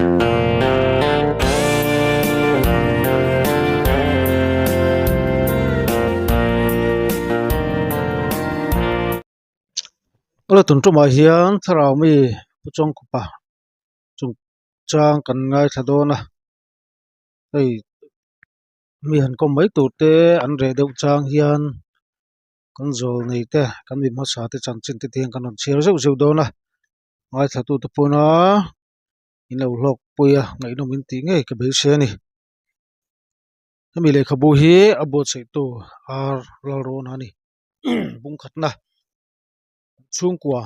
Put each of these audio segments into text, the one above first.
Awle tun tumah hian thlarau mi Pu Chawngkhupa chungchang kan ngaithla dawn a hei mi han kawm mai tur te an reh deuh chang hian kan zawl nei te kan mi hmasa te chanchin te hian kan rawn chhiar zeuh zeuh dawn a ngaithla tute pawna in lo hlawk pui a ngaihnawm in tih ngei ka beisei a ni hemi lehkhabu hi a buatsaih tu ar Lalrawna a ni bungkhatna chhungkua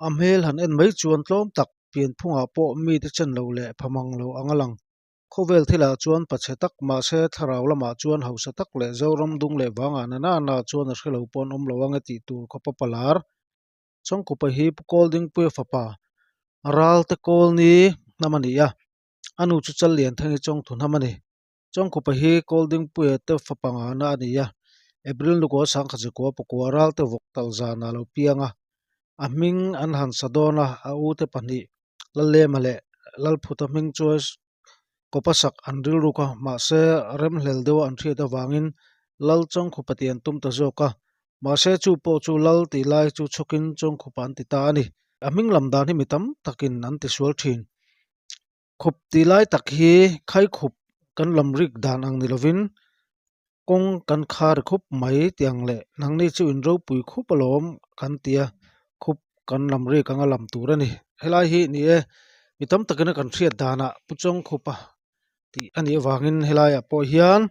a hmel han en mai chuan tlawm tak pianphungah pawh mite chen lo leh pha mang lo ang a lang. Khawvel thilah chuan pachhe tak mahse thlarau lamah chuan hausa tak leh Zoram dung leh vangah na nana chuan a hrelo pawh an awm lo ang e tih tur khawpa palar. Chawngkhupa hi Pu Kawldingpuia fapa Ralte Kawlni hnam a ni a, a nu chu Challianthangi Chawngthu hnam a ni. Chawngkhupa hi Kawldingpuia te fapa ngana a ni a, April nukua Sangkhazikua pakua Ralte vawk tal zanah a lo piang a, a hming an han sa dawn a, a ute pahnih Lalema leh Lalphuta hming chu kawpa sak an rilruk a, mahse remhlel deuha an hriat avangin Lal Chawngkhupa tih an tum ta zawk a, mahse chu pawh chu Lal tih lai chu chhawkin Chawngkhupa an ti ta a ni. A hming lam dan hi mi tam takin an tisual thin. Khup tih lai tak hi khaikhup kan lam rik dan ang ni lovin kawng kan khar khup mai tih ang leh nangni chu in ropui khup alawm kan ti a, khup kan lam rik anga lam tur a ni. Helai hi ni e, mi tam takin a kan hriat danah Pu Chawngkhupa tih a nih avangin helaiah pawh hian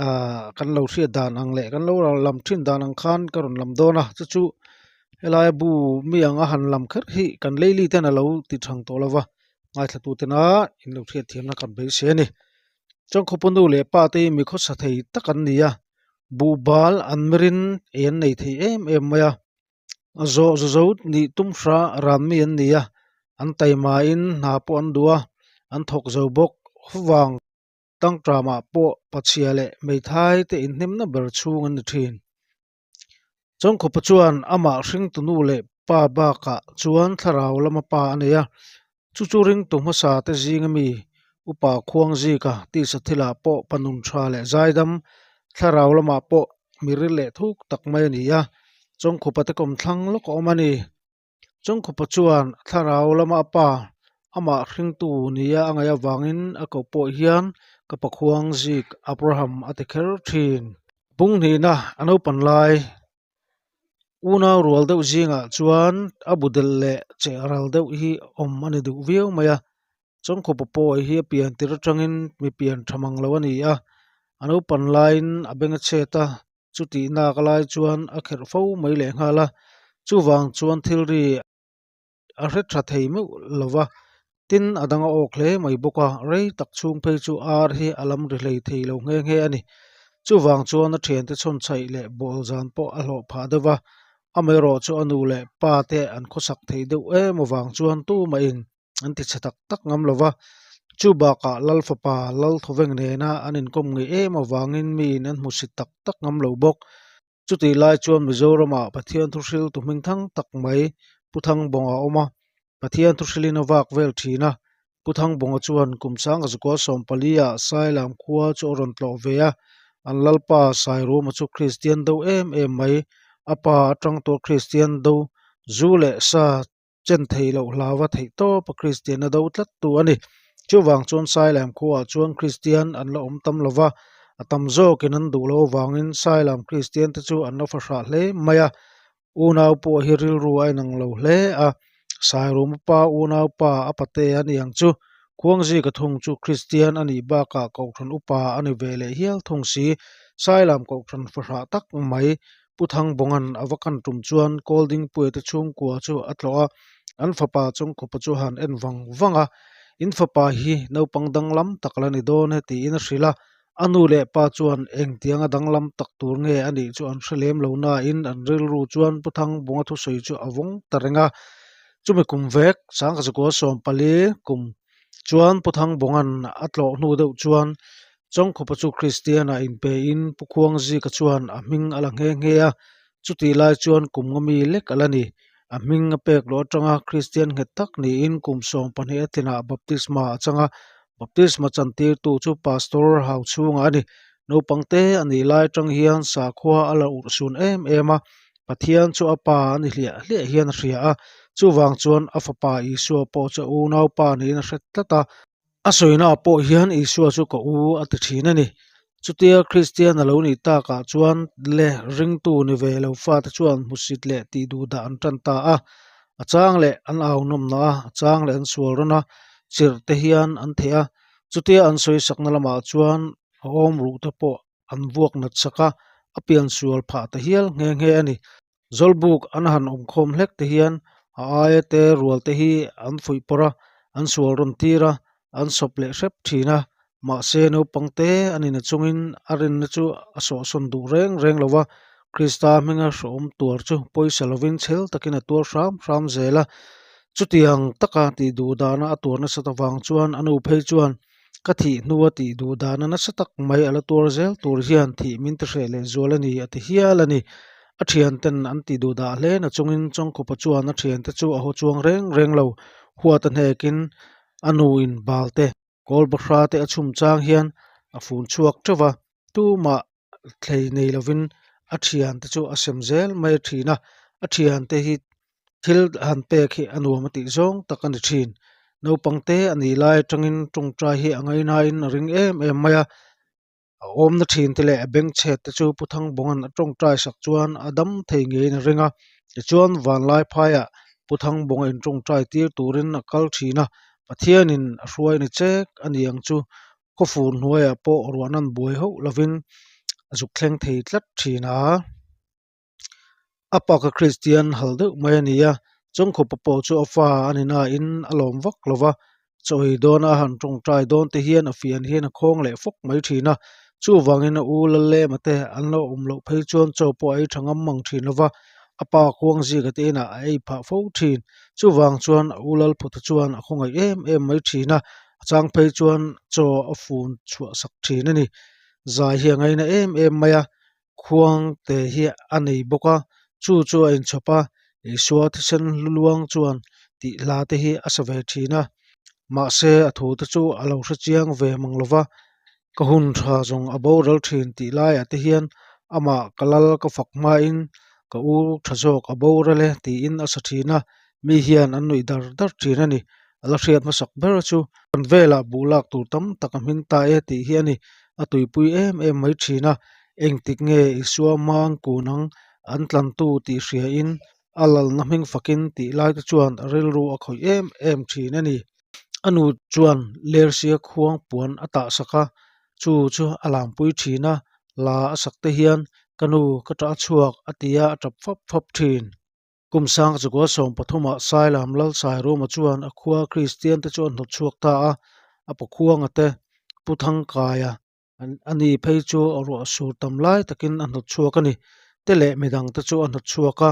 ahh kan lo hriat dan ang leh kan lo lam thin dan ang khan ka rawn lam dawn a chu chu helaia bu mi anga han lam kher hi kan leili ten a lo ti thang tawh lo va ngaithla tu tena in lo hriat thiamna kan beisei a ni chawngkhupa nu leh pa te hi mi khawsa thei tak an ni a buhbal an mirin ei an nei thei em em mai a zawh zo nih tum hra ran mi an ni a an taima in hna pawh an duh a an thawk zo bawk vang. Tangtramah pawh pachhia leh hmeithai te inhnemna ber chhung an ni thin. Chawngkhupa chuan amah hringtu nu leh pa bakah chuan thlarau lama pa a nei a, chu chu ringtu hmasa te zinga mi upa Khuangzika tisa thilah pawh pa nun tha leh zaidam, thlarau lamah pawh mi ril leh thuk tak mai a ni a, Chawngkhupa te kawmthlang lawk a awm a ni. Chawngkhupa chuan thlarau lama a pa amah hringtu nia a ngaih avangin a koh pawh hian ka pakhuang zik Abraham a ti kher thin. Bunghnihna a naupan lai unau rual deuh zingah chuan a bu delh leh cheh ral deuh hi awm a ni duh viau mai a. Chawngkhupa pawh hi a pian tir atangin mi pian tha mang lo a ni a, a naupan laiin a beng a chhet a. Chutih nak lai chuan a kherh fo mai leh nghal a, chuvang chuan thil ri a hre tha thei meuh lo va, tin a dang a awk hle mai bawk a, rei tak chhung phei chu ar hi a lam ri hlei thei lo nghe nghe a ni. Chuvang chuan a thiante chhawnchhaih leh bawl zan pawh a hlawh phah deuh va, amaherawh chu a nu leh pa te an khawsak thei deuh em avang chuan tumahin an ti chhe tak tak ngam lo va, chu bakah Lal fapa Lal Thawveng nena an inkawm ngei em avangin miin an hmusit tak tak ngam lo bawk. Chutih lai chuan Mizoramah Pathian thuhriltu hming thang tak mai Pu Thangbawnga a awm a, Pathian thuhrilin a vak vel thin a. Pu Thangbawnga chuan kum sangkazukua sawmpali ah Sailam khua chu a rawn tlawh ve a, an Lalpa Sairuma chu Kristian do em em mai, a pa atang tawh Kristian do zu leh sa chen theih loh hlauva theih tawp a Kristian a do tlat tu a ni. Chuvang chuan Sailam khuaah chuan Kristian an la awm tam lo va, a tam zawkin an duh loh avangin Sailam Kristian te chu an la fahrah hle mai a. Unau pawh hi rilru a inang lo hle a, Sairuma pa unau pa a pate a ni ang chu. Khuangzika thung chu Kristian a nih bakah Kohhran upa a ni ve leh hial thung si. Sailam Kohhran fahrah tak mai Pu Thangbawnga'n a va kan tum chuan Kawldingpuia te chhungkua chu a tlawh a, an fapa Chawngkhupa chu a han en vang vang a, In fapa hi naupang danglam tak la ni dawn e tiin a hrilh a, a nu leh pa chuan engtianga danglam tak tur nge a nih chu an hre lem lo nain an rilru chuan Pu Thangbawnga thusawi chu a vawng ta reng a, chumi kum vek Sangkazakua sawmpali kum Chuan Pu Thangbawnga'n a tlawh hnu deuh chuan Chawngkhupa chu Kristian-ah inpein Pu Khuangzika chuan a hming a la nghe nghe a, chutih lai chuan kum nga mi lek a la ni. A hming a pek loh atanga Kristian nghet tak niin kum 12 a tlinah baptisma a chang a. Baptisma chantirtu chu Pastor Hau chhungah a ni. Naupang te a nih lai atang hian sakhua a la urhsun em em a, Pathian chu a pa a ni hliah hliah hian a hria a, chuvang chuan a fapa Isua pawh chu a unaupa niin a hre tlat a. A sawinaah pawh hian Isua chu ka u a ti thin a ni. Chutia Kristian a lo nih takah chuan le ringtu ni ve lo fate chuan hmusit leh tih duh dah an tan ta a. A chang leh an au nawmna a, a chang leh an sual rawn a, chirh te hian an theh a. Chutia an sawi sakna lamah chuan a awm ruh te pawh an vuak nat sak a, a pian sual phah ta hial nghe nghe a ni. Zawlbuk an han awm khawm hlek te hian a aia te rual te hi an fuih pawrh a, an sual rawn tir a, an sawp leh hrep thin a. Mahse naupang te a ni na chungin a rinna chu a sawhsawn duh reng reng lo va, Krista hminga hrehawm tuar chu pawisa lovin chhel takin a tuar hram hram zel a. Chutiang taka tih duh dana a tuar nasat avang chuan a nu phei chuan Ka thih hnua tih duh dana nasa tak mai a la tuar zel tur hian thih min ti hreh leh zual a ni a ti hial a ni. A thianten an tih duh dah hle na chungin Chawngkhupa chuan a thiante chu a haw chuang reng reng lo. Huat a hnekin a nuin bal te, kawl bahra te a chhum chang hian a fun chhuak teuh va, tumah thlei nei lovin a thiante chu a sem zel mai a thin a, a thiante hi thil han pek hi a nuam a tih zawng tak a ni thin. Naupang te a nih lai atangin tawngtai hi a ngaihnain a ring em em mai a, a awmna thin te leh a beng chhet te chu Pu Thangbawnga'n a tawngtai sak chuan a dam thei ngeiin a ring a, tichuan vanlai phaiah Pu Thangbawnga in tawngtai tir turin a kal thin a, Pathianin a hruai ni chek a ni ang chu Khawfur hnuaiah pawh ruah nan buai hauh lovin a zuk thleng thei tlat thin a. A pa kha Kristian hal deuh mai a ni a, Chawngkhupa pawh chu a fa a ni nain a lawm vak lo va, chaw ei dawna a han tawngtai dawn te hian a fian hian a khawng leh fawk mai thin a. Chuvangin a u Lallema te an lo awm loh phei chuan chaw pawh a ei tha ngam mang thin lo va, a pa kuang zika te inah a ei phah fo thin. Chuvang chuan a u Lalphuta chuan a khawngaih em em mai thin a, A chang phei chuan chaw a fun chhuah sak thin a ni. Zai hi a ngaina em em mai a, khuang te hi a nei bawk a, chu chu a inchhawp a, Isua thisen hlu luang chuan tih hla te hi a sa ve thin a. Mahse a thu te chu a lo hre chiang ve mang lo va, ka hun tha zawng a boral thin tih laiah te hian amah ka lal ka fak hmain ka u tha zawk a boral e tiin a sa thin a, mi hian an nuih dar dar thin a ni. A la hriat hmasak ber chu kan velah buh lak tur tam tak a hmin ta e tih hi a ni. A tuipui em em mai thin a, engtik nge Isua hmang kun ang an tlantu tih hriain a lalna hming fakin tih lai te chuan a rilru a khawih em em thin a ni. A nu chuan Lersia khuang puan a tah sak a, chu chu a lampui thin a, la a sak te hian ka nu ka tah chhuak a ti a, a tap fap fap thin. Kum sang chukua 13 ah Sailam Lal Sairuma chuan a khua Kristian te chu a hnawt chhuak ta a, a pakhuanga te Pu Thangkaia a ni phei chu ruah sur tam lai takin a hnawt chhuak a ni. Te leh midang te chu a hnawt chhuak a,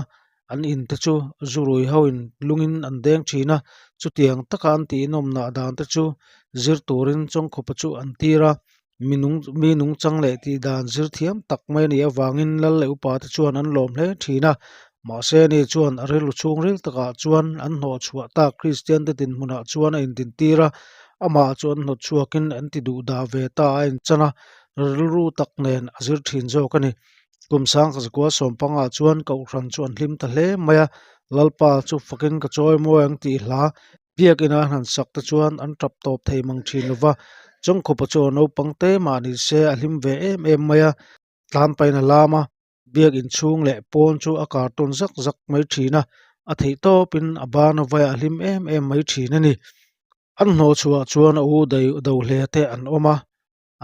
an in te chu zurui ho in lungin an deng thin a, chutiang taka an tih inawmnah dan te chu zir turin Chawngkhupa chu an tir a, Mi nung mi nungchang leh tih dan zir thiam tak mai a nih avangin lal leh upa te chuan an lawm hle thin a, mahse ani chuan a rilru chhungril takah chuan an hnawh chhuah tak Kristian te dinhmunah chuan a indintir a, amah chu an hnawt chhuakin an ti duh dah ve ta a inchan a, rilru tak nen a zir thin zawk a ni. Kum sang zakua sawmpangah chuan kohhran chu an hlim ta hle mai a, Lalpa chu fakin ka chawi mawi ang tih hla Biakina an han sak te chuan an tap tawp thei mang thin lo va, Chawngkhupa chu a naupang te mah ni se a hlim ve em em mai a, tlan pahin a lam a, biak inchhung leh pawn chu a cartoon zak zak mai thin a, a theih tawpin a ban a vaia a hlim em em mai thin a ni. An hnawh chhuah chuan a u do hle te an awm a,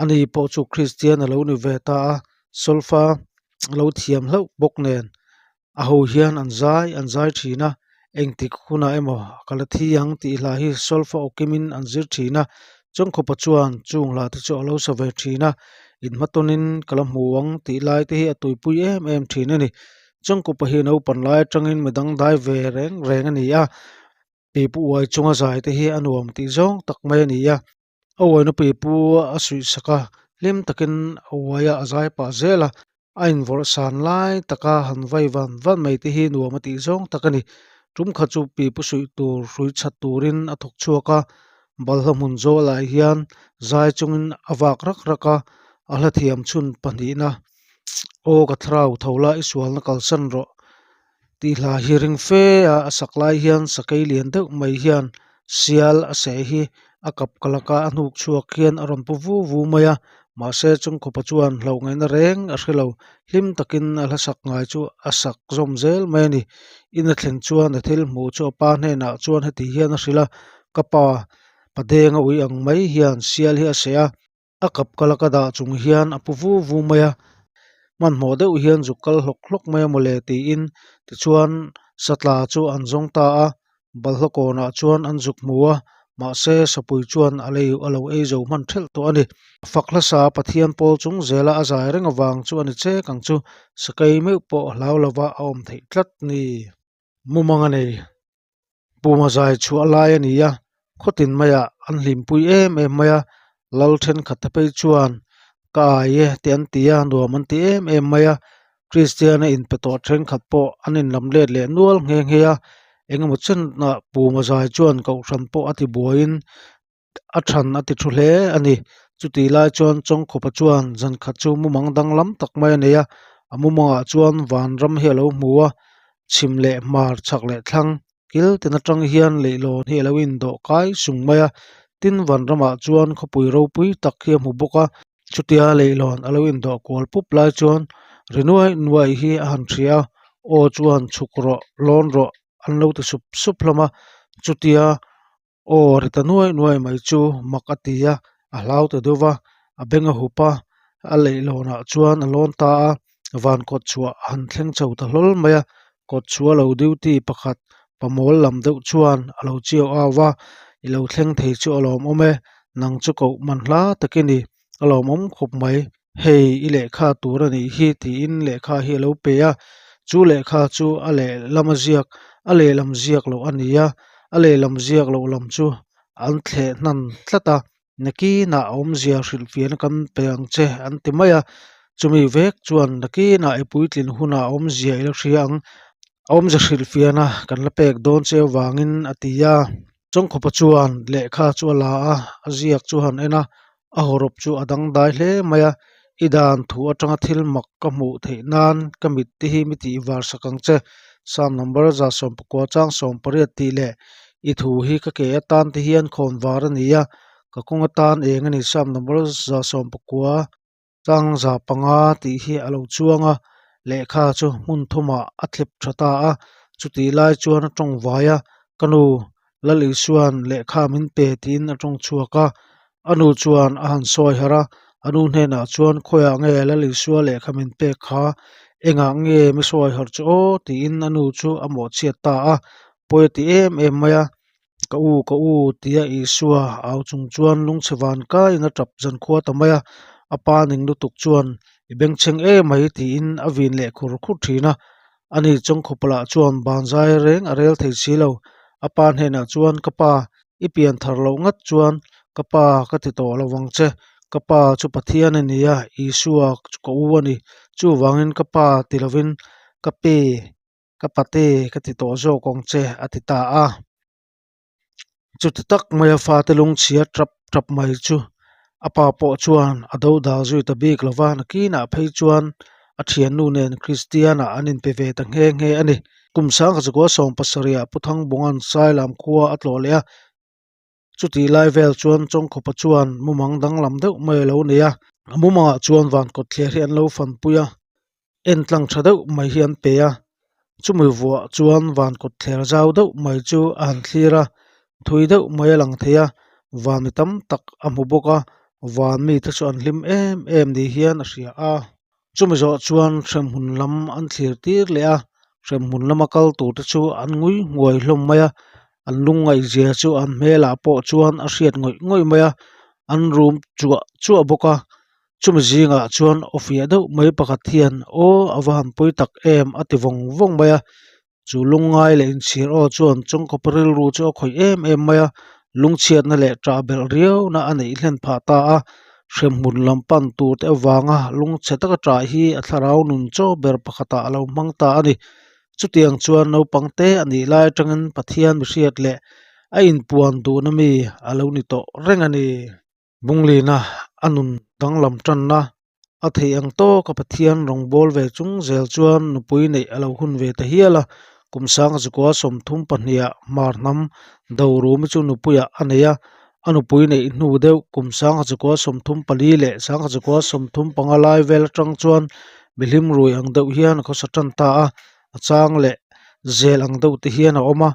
ani pawh chu Kristian a lo ni ve ta a, solfa a lo thiam hlauh bawk nen a ho hian an zai an zai thin a, engtik hunah emaw ka la thi ang tih hla hi solfa aw kimin an zir thin a, Chawngkhupa chuan chung hla te chu a lo sa ve thin a, inhmatawnin ka la hmu ang tih lai te hi a tuipui em em thin a ni. Chawngkhupa hi naupan lai atangin midang dai ve reng reng a ni a, pipu uai chunga zai te hi a nuam tih zawng tak mai a ni a. A uaina pipu a suih sak a, hlim takin a uai a, a zai pah zel a, a invawrh san lai taka han vai van van mai te hi nuam a tih zawng tak a ni. Tum khat chu pipu suih tur hrui chhat turin a thawk chhuak a, balhla hmun zawlah hian zai chungin a vak rak rak a, a hla thiam chhun pahnihna aw ka thlarau tho la i sualna kalsan rawh tih hla hi ring fe a a sak lai hian sakei lian deuh mai hian sial a seh hi a kap kalak a a hnuk chhuak hian a rawn pu vu vu mai a mahse chungkhupa chuan hlauh ngaihna reng a hre lo hlim takin a hla sak ngai chu a sak zawm zel mai a ni in a thlen chuan a thil hmuh chu a pa hnenah chuan heti hian a hrilh a ka pa padenga ui ang mai hian sial hi a seh a. A kap kalak a dah chung hian a pu vu vu mai a, hmanhmawh deuh hian zuk kal hlawk hlawk mai a mawle tiin tichuan satla chu an zawng ta a, balhla kawnah chuan an zuk hmu a, mahse sapui chuan a lei a lo ei zo hman thelh tawh a ni. Fak hlasa Pathian pawl chung zela a zai reng avang chu a ni chek ang chu, sakei meuh pawh hlau lova a awm theih tlat ni. Mumang a nei. Puma zai chhuah lai a ni a, khawtin maiah an hlimpui em em mai a, lal thenkhat te phei chuan ka ai e te an ti a, nuam an ti em em mai a, Kristiana inpe tawh thenkhat pawh an inlam let leh nual nghe nghe a, engemaw chenah Puma zai chuan kohhran pawh a ti buaiin a than a ti thu hle a ni. Chutih lai chuan Chawngkhupa chuan zan khat chu mumang danglam tak mai a nei a, a mumangah chuan vanram hi a lo hmu a, chhim leh hmar chhak leh thlang kil tin atang hian leihlawn hi a lo indawh kai sung mai a, tin vanramah chuan khawpui ropui tak hi a hmu bawk a, chutia leihlawn a lo indawh kual pup lai chuan ri nuai nuai hi a han hria a, aw chuan chhuk rawh lawn rawh an lo ti sup sup hlawm a, chutia. Aw ri ta nuai nuai mai chu mak a ti a, a hlau ta deuh va, a beng a hup a, a leihlawnah chuan a lawn ta a, van kawt chhuah a han thleng chho ta hlawl mai a, kawt chhuah lo duty pakhat pamawl lam deuh chuan a lo chiau au va, i lo thleng thei chu a lawmawm e, nang chu koh man hla tak i ni, a lawmawm khawp mai, hei i lehkha tur a nih hi tiin lehkha hi a lo pe a, chu lehkha chu a lehlam a ziak a lehlam ziak loh a ni a, a lehlam ziak loh lam chu an thleh hnan tlat a, nakinah a awmzia hrilhfiahna kan pe ang che an ti mai a, chumi vek chuan nakinah i puitlin hunah a awmzia i la hria ang, a awmzia hrilhfiahna kan la pek dawn che avangin a ti a. Chawngkhupa chuan lehkha chu a la a, a ziak chu a han en a, a hawrawp chu a dangdai hle mai a, i dan thu atanga thil mak ka hmuh theih nan ka mit te hi mi tih var sak ang che, Psalm number 119 chang 18 tih leh i thu hi ka ke atan te hian khawn var a ni a, ka kawng atan eng a ni Psalm number 119. Changza panga tih hi a lo chuang a, lehkha chu hmun thumah a thlep tha ta a, chutih lai chuan a tawng vai a, ka nu Lal Isua'n lehkha min pe tiin a tawng chhuak a, a nu chuan a han sawi harh a, a nu hnenah chuan khawiah nge Lal Isua lehkha min pek kha, engah nge mi sawi harh chu aw tiin a nu chu a mawhchhiat ta a, pawi a ti em em mai a. Ka u, ka u, tia Isua au chung chuan lungchhe van kaiin a tap zan khua ta mai a, a pa ning lutuk chuan i bengchheng em mai tiin a vin leh khur khur thin a. Ani Chawngkhupa lah chuan ban zai reng a rel thei si lo. A pa hnenah chuan ka pa, i pian thar loh ngat chuan ka pa ka ti tawh lo vang che, ka pa chu Pathian a ni a, Isua chu ka u a ni, chuvangin ka pa ti lovin ka pe. Ka pate ka ti tawh zawk ang che a ti ta a. Chuti tak maia fate lungchhia tap tap mai chu a pa pawh chuan a do dal zui ta bik lo va, nakinah phei chuan a thiannu nen Kristianah an inpe ve ta nghe nghe a ni. Kum sangkhat 1970-ah Pu Thangbunga'n Sailam khua a tlawh leh a, Chutih lai vel chuan Chawngkhupa chuan mumang danglam deuh mai a lo nei a, a mumangah chuan van kawtthler hi an lo fanpui a, en tlang tha deuh mai hi an pe a, chumi vuah chuan van kawtthler zau deuh mai chu a han thlir a, thui deuh mai a lang thei a, van mi tam tak a hmu bawk a, van mite chu an hlim em em ni hian a hria a. Chumi zawh chuan hremhmun lam an thlir tir leh a, hremhmun lama kal tur te chu an ngui nguai hlawm mai a, an lungngaihzia chu an hmelah pawh chuan a hriat ngawih ngawih mai a, an rum chuah chuah bawk a, chumi zingah chuan aw fiah deuh mai pakhat hian aw a va han pawi tak em a ti vawng vawng mai a. Chu lungngai leh inchhir aw chuan Chawngkawpa rilru chu a khawih em em mai a, lungchhiatna leh ṭah belh riauna a neih hlen phah ta a. Hremhmun lam pan tur te avanga lungchhe taka ṭah hi a thlarau nun chaw ber pakhatah a lo hmang ta a ni. Chutiang chuan naupang te a nih lai atangin Pathian mihriat leh a inpuan duhna mi a lo ni tawh reng a ni. Bunglina a nun danglam tanna a theih ang tawka Pathian rawngbâwl ve chung zel chuan nupui neih a lo hun ve ta hial a, kum sanga zakua 32 ah Hmar hnam Dorumi chu nupuiah a nei a, a nupui neih hnu deuh kum 1934 leh 1935 lai vel atang chuan mihlim rui ang deuh hian a khawsa tan ta a, a chang leh zel ang deuh te hian a awm a,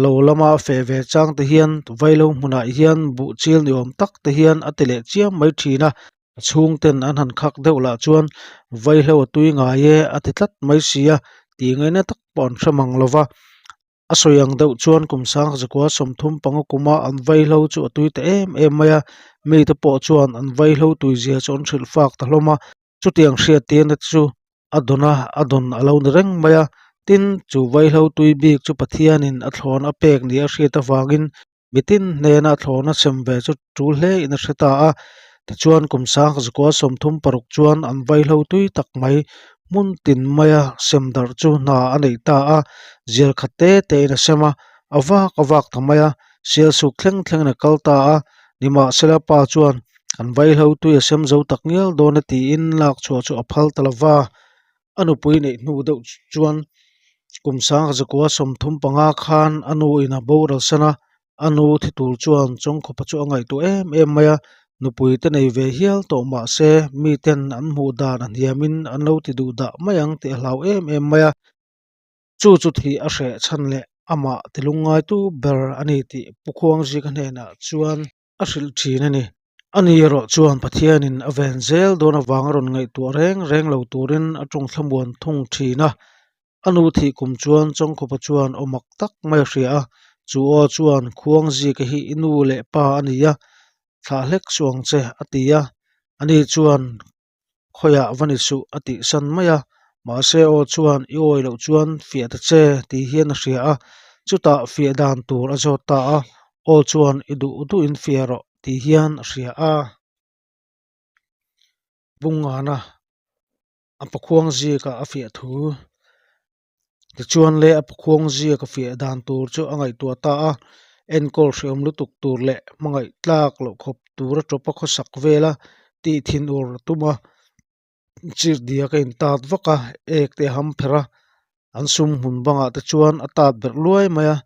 lo lama feh ve chang te hian vailo hmunah hian buh chil ni awm tak te hian a ti leh chiam mai thin a. A chhungten an han khak deuh lah chuan vaihlo a tui ngai e a ti tlat mai si a, tih ngaihna tak pawh an hre mang lo va. A sawi ang deuh chuan kum sangzakua 35 kuma an vaihlo chu a tui ta em em mai a, mite pawh chuan an vaihlo tuizia chu an hrilh fak ta hlawm a. Chutiang hriattirna chu a dawn a, a dawn a lo ni reng mai a. Tin, chu vaihlo tui bik chu Pathianin a thlawn a pek nia hriat avangin Mitin hnena thlawhna sem ve chu tul hle in a hre ta a, tichuan kum sangzakua 36 chuan an vaihlo tui tak mai hmun tin maia sem darh chu hna a neih ta a, zial khat te te in a sem a, a vak a vak ta mai a, sial suk thleng thleng in a kal ta a, nimahsela pa chuan kan vaihlo tui a sem zo tak ngial dawn e tiin lak chhuah chu a phal ta lo va, a nupui neih hnu deuh chuan kum sangzakua 35 khan a nu in a boral san a, a nu thi tur chuan Chawngkhupa chu a ngaihtuah em em mai a, nupui te nei ve hial tawh mah se miten an hmuh dan a hniamin an lo ti duh dah mai ang tih a hlau em em mai a, chu chu thih a hreh chhan leh amah ti lungngaitu ber a ni tih Pu Khuangzika hnenah chuan a hrilh thin a ni. Ani erawh chuan Pathianin a ven zel dawn avanga rawn ngaihtuah reng reng lo turin a tawng thlamuan thung thin a. A nu thih kum chuan Chawngkhupa chuan aw mak tak mai a hria a, chu aw chuan Khuangzika hi i nu leh pa a ni a, thlah hlek suh ang che a ti a. Ani chuan Khawiah va ni suh a tih san mai a, mahse aw chuan i awi loh chuan fiah ta che tih hian a hria a, chutah fiah dan tur a zawt ta a, aw chuan i duh duhin fiah rawh tih hian a hria a. Bungana a pakhuang zikah a fiah thu Tichuan le a pakhuang ziak a fiah dan tur chu a ngaihtuah ta a, enkawl hreawm lutuk tur leh hmangaih tlak loh khawp tura tawpa khawsak vela tih thin ur a tum a, chirhdiak a intat vak a, ek te a ham pherh a, an sum hmun bangah te chuan a tat berh luai mai a,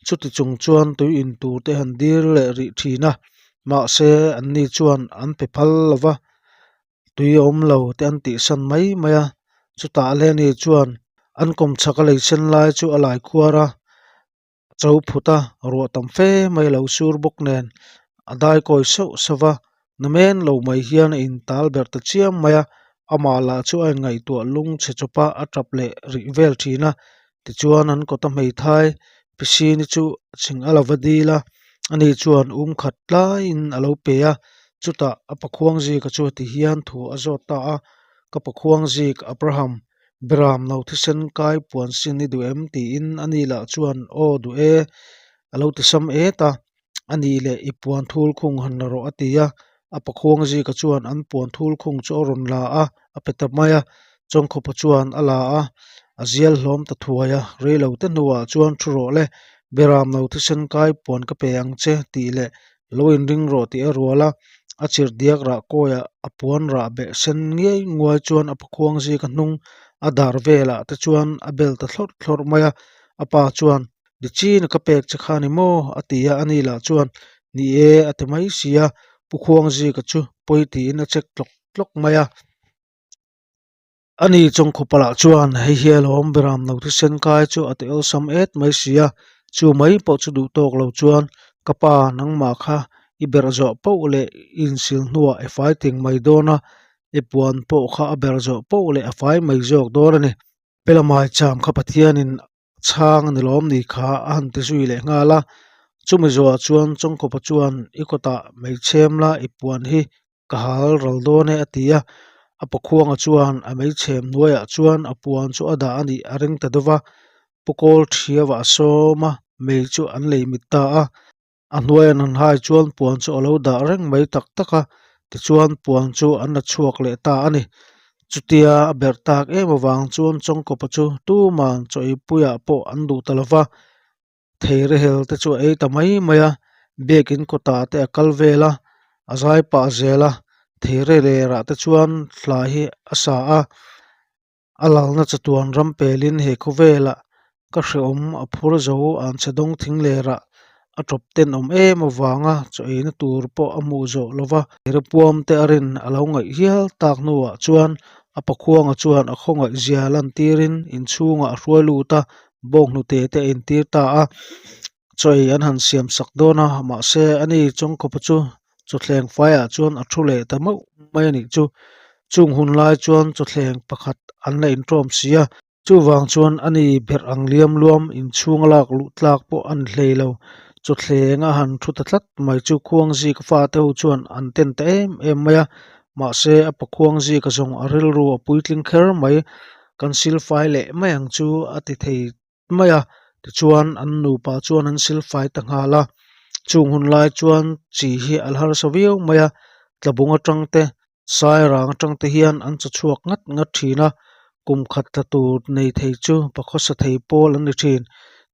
chuti chung chuan tui in tur te han dil leh rih thin a, mahse anni chuan an pe phal lo va. tui a awm lo te an tih san mai mai a chutah Leni chuan an kawmchhak a lei sen lai chu a lai khuar a a cho phut a ruah tam fe mai a lo sur bawk nen a dai kawi sauh sauh va namen lo mai hian a in tal ber ta chiam mai a amah lah chu a inngaihtuah lung chhe chawp a a tap leh rih vel thin a tichuan an kawta hmeithai piscine chu chhing a la va dil a ani chuan um khat tlaiin a lo pe a chutah a pakhuang zika chu ti hian thu a zawt ta a ka pakhuang zik Abraham Beram no thisen kai puan sin i duh em tiin ani lah chuan aw duh e a lo ti sam et a ani leh i puan thul khung han la rawh a ti a a pakhuang zika chuan an puan thul khung chu a rawn la a a pe ta mai a Chawngkhupa chuan a la a a zial hlawm ta thuai a reilo te hnuah chuan thu rawh le Beram no thisen kai puan ka pe ang che tih leh lo inring rawh tih a rual a a chirh diak rah kawiah a puan rah beh sen ngiai nguai chuan a pakhuang zika hnung a dar velah te chuan a bel ta thlawrh thlawrh mai a a pa chuan Ni chin ka pek che kha ni maw? a ti a, ani lah chuan Ni e a ti mai si a, Pu Khuangzika chu pawi tiin a chek tlawk tlawk mai a. Ani Chawngkhupa lah chuan hei hi alawm Beram no thisen kai chu a ti awlsam et mai si a, chu mai pawh chu duh tawk lo chuan ka pa nangmah kha i berh zawh poh leh i insil hnuah i fai ting mai dawn a, i puan pawh kha a berh zawh poh leh a fai mai zawk dawn a ni. Pelamai cham kha Pathianin chhang a ni lawm ni kha a han ti zui leh nghal a chumi zawhah chuan Chawngkhupa chuan i kawtah mei chhem la i puan hi ka hal ral dawn e a ti a a pakhuanga chuan a mei chhem hnuaiah chuan a puan chu a dah a nih a ring ta deuh va pu kawl thiauah a sawm a mei chu an lei mit ta a. A hnuai an han hai chuan puan chu a lo dah reng mai tak tak a tichuan puan chu an la chhuak leh ta a ni. Chutia a berh tak em avang chuan Chawngkawpa chu tuman chaw eipuiah pawh an duh ta lo va, Theirehel te chu a ei ta mai mai a, biakin kawtah te a kal vel a, a zai pah zel a, theire lerah te chuan hla hi a sa a, a lalna chatuan ram pelin he khawvelah ka hrehawm a phur zo an chhe dawng thing lerah a tawp tenawm em avanga chaw eina tur pawh a hmuh zawh lo va, theire puam te a rin a lo ngaih hial tak hnuah chuan a pakhuanga chuan a khawngaih zia lantirin inchhungah a hruai lut a. Bawnghnute te a intir ta a, chaw ei an han siam sak dawn a, mahse ani Chawngkawpa chu chawthleng faiah chuan a thu leh ta mauh mai a nih chu. Chung hun lai chuan chawthleng pakhat an la inṭawm si a, chuvang chuan ani berh ang liam luam inchhung a lak luh tlak pawh a ni hlei lo. Chawthleng a han thu ta tlat mai chu Khuangzika fate ho chuan an ten ta em em mai a, mahse a pa Khuangzika zawng a rilru a puitling kher mai. Kan silfai leh mai ang chu a ti thei mai a, tichuan an nupa chuan an silfai ta nghal a, chung hun lai chuan chi hi a la harsa viau mai a, tlabung atang te sairang atang te hian an chaw chhuak ngat ngat thin a, kum khat tla tur nei thei chu pakhawsa thei pawl an ni thin,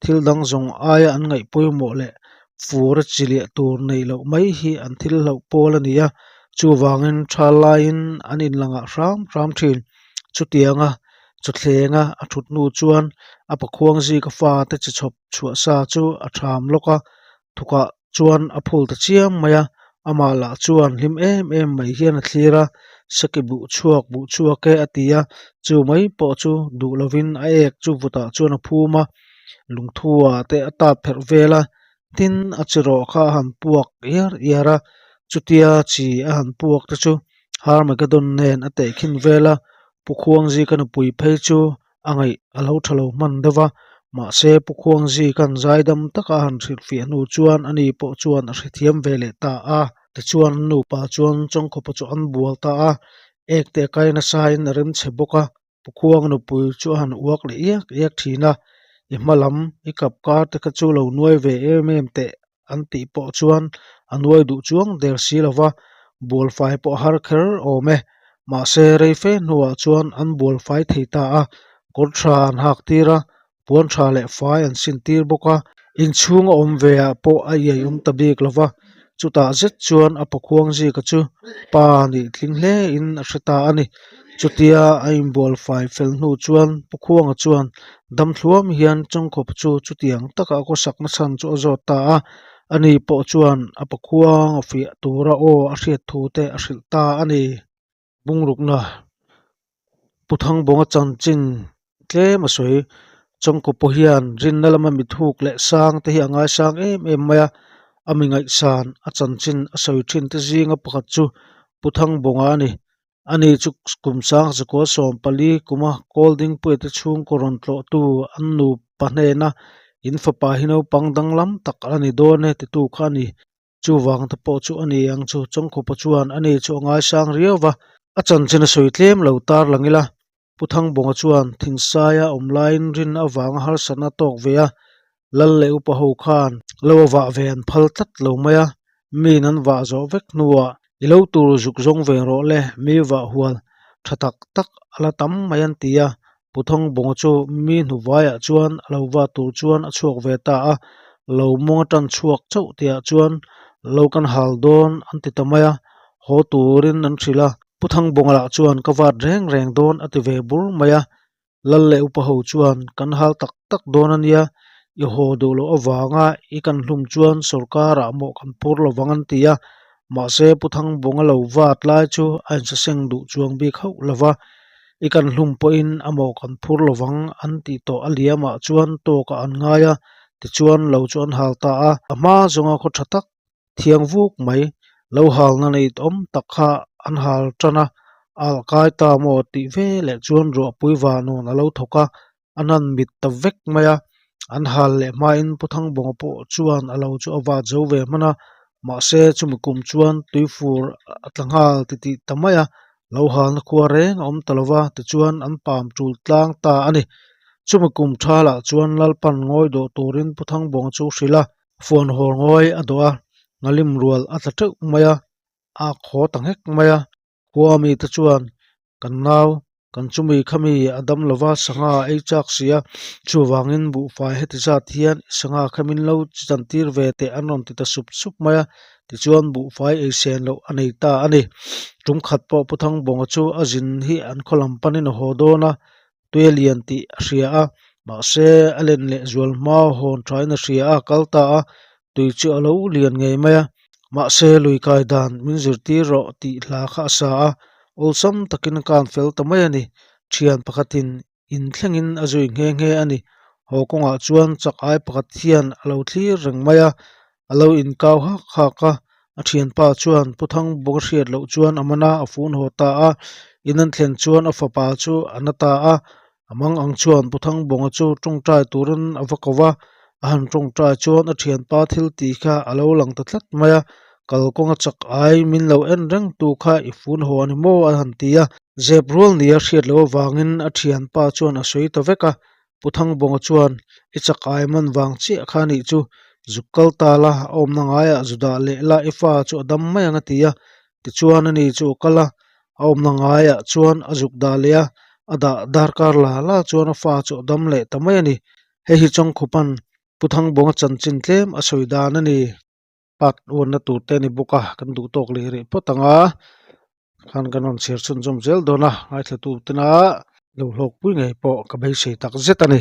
thil dang zawng aia an ngaih pawimawh leh fur a chi liah tur neih loh mai hi an thil hlauh pawl a ni a, chuvangin tha laiin an inlangah hram hram thin. Chutianga chawthlenga a thut hnu chuan a pakhuang zika fate chi chhawp chhuah sa chu a tham lawk a, thukah chuan a phul ta chiam mai a, amah lah chuan hlim em em mai hian a thlir a, seki buh chhuak buh chhuak e a ti a, chu mai pawh chu duh lovin a ek chu vutah chuan a phum a, lungthua te a tap pherh vel a, tin a chi rawh kha a han puak iar iar a, chutia chi a han puak te chu Harmagedon nen a tehkhin vel a, Pu Khuangzika nupui phei chu a ngaih a lo tha lo hman deuh va, mahse Pu Khuangzika'n zaidam taka a han hrilhfiah hnu chuan ani pawh chuan a hrethiam ve leh ta a. Tichuan an nupa chuan Chawngkhawpa chu an bual ta a, ek te a kai nasain a remchhe bawk a, Pu Khuang nupui chu a han uak leh iak iak thin a, I hma lam i kap kar te kha chu lo nuai ve em em teh an tih pawh chuan a nuai duh chuang der si lo va, bualfai pawh a har kher awm e. Mahse rei fe hnuah chuan an bualfai thei ta a, kawr tha an hak tir a, puan tha leh fai an sin tir bawk a, inchhung a awm ve ah pawh a iai awm ta bik lo va, chutah zet chuan a pakhuang zika chu pa nih tling hle in a hre ta a ni. Chutia a inbual fai fel hnu chuan Pukhuanga chuan dam thluam hian Chawngkhawp chu chutiang taka a khawsakna chhan chu a zawt ta a, ani pawh chuan a pakhuang a fiah tura aw a hriat thu te a hrilh ta a ni. Bungrukna Pu Thangbawnga chanchin tlem a sawi. Chawngkaw pawh hian rinna lama mithuk leh sang te hi a ngaisang em em mai a, a mi ngaihsan a chanchin a sawi thin te zinga pakhat chu Pu Thangbawnga a ni. Ani chu kum sang zakua 14 kuma Kawldingpuia te chhungkaw rawn tlawhtu an nupa hnena in fapa hi naupang danglam tak a ni dawn e titu kha a ni. Chuvang te pawh chu a ni ang chu Chawngkhupa chuan a ni chu a ngaisang riau va, a chanchin a sawi tlem lo tar lang ila. Pu Thangbawnga chuan Thingsaia awm laiin rin avanga harsatna a tawk ve a, Lal leh upa ho khan lo a vah ve an phal tlat lo mai a, miin an vah zawh vek hnuah i lo tur zuk zawng ve rawh le, mi vah hual tha tak tak a la tam mai an ti a. Pu Thangbawnga chu mi hnuvaiah chuan a lo va tur chuan a chhuak ve ta a, lo mawng a tan chhuak chauh tihah chuan lo kan hal dawn an ti ta mai a, haw turin an hrilh a. Pu Thangbawnga lah chuan ka vat reng reng dawn a ti ve bur mai a, Lal leh upa ho chuan kan hal tak tak dawn a nia, i haw duh loh avanga i kan hlum chuan sawrkarah mawh kan phur lo vang an ti a, mahse Pu Thangbawnga lo vat lai chu a insaseng duh chuang bik hauh lo va, i kan hlum pawhin a mawh kan phur lo vang an tih tawh a liamah chuan tawkah an ngai a, tichuan lo chu an hal ta a, a hma zawnga khaw tha tak thiang vuk mai, lo halna nei awm tak kha an hal tan a, a alh kai ta maw tih ve leh chuan ruahpui vanawn a lo thawk a, a nan mit ta vek mai a, an hal leh hmain Pu Thangbawnga pawh chuan a lo chu a vat zo ve hman a, mahse chumi kum chuan tuifur a tla nghal titih ta mai a, lo halna khua reng a awm ta lo va, tichuan an pam tul tlang ta a ni. Chumi kum thalah chuan Lalpan ngawi dawh turin Pu Thangbawnga chu hrilh a. Fuan hawl ngawi a dawh a, ngalim rual a tla teuh mai a, a khaw ta nghek mai a. Khua mite chuan kan nau Kan chumi khami a dam lova sangha a ei chak si a, chuvangin buhfai heti zat hian sangha kha min lo chan tir ve teh an rawn ti ta sup sup mai a, tichuan buhfai ei sen loh a nei ta a ni. Tum khat pawh Pu Thangbawnga chu a zin hi an khaw lam panin a haw dawn a, tui a lian tih a hria a, mahse a len leh zual hma hawn thain a hria a, a kal ta a, tui chu a lo lian ngei mai a, mahse lui kai dan min zirtir rawh tih hla kha a sa a, awlsam takin a kan fel ta mai a ni. Thian pakhatin in thlengin a zui nghe nghe a ni. Haw kawngah chuan chak ai pakhat hian a lo thlir reng mai a, a lo inkau hak hak a, a thianpa chuan Pu Thangbuka hriat loh chuan a man a, a fun haw ta a, in an thlen chuan a fapa chu a na ta a, A mang ang chuan Pu Thangbawnga chu tawngtai turin a va ko va, a han tawngtai chuan a thianpa thil tih kha a lo lang ta tlat mai a, kalkawnga chak ai min lo en reng tu kha i fun haw a ni maw a han ti a. Zep rual nia hriat loh avangin a thianpa chuan a sawi ta vek a, Pu Thangbawnga chuan i chak ai man vang chiah kha anih chu, zuk kal ta la, a awmna ngaiah zu dah leh la i fa chu a dam mai ang a ti a, tichuan ani chu a kal a, a awmna ngaiah chuan a zuk dah leh a, a dah darkar la la chuan a fa chu a dam leh ta mai a ni. Hei hi Chawngkhupan Pu Thangbawnga chanchin tlem a sawi dan a ni. Part uanna tur te a ni bawk a, kan duh tawk leh rih phawt ang a, khan kan rawn chhiar chhunzawm zel dawn a, ngaithla tu tena lo hlawkpui ngei pawh ka beisei tak zet a ni.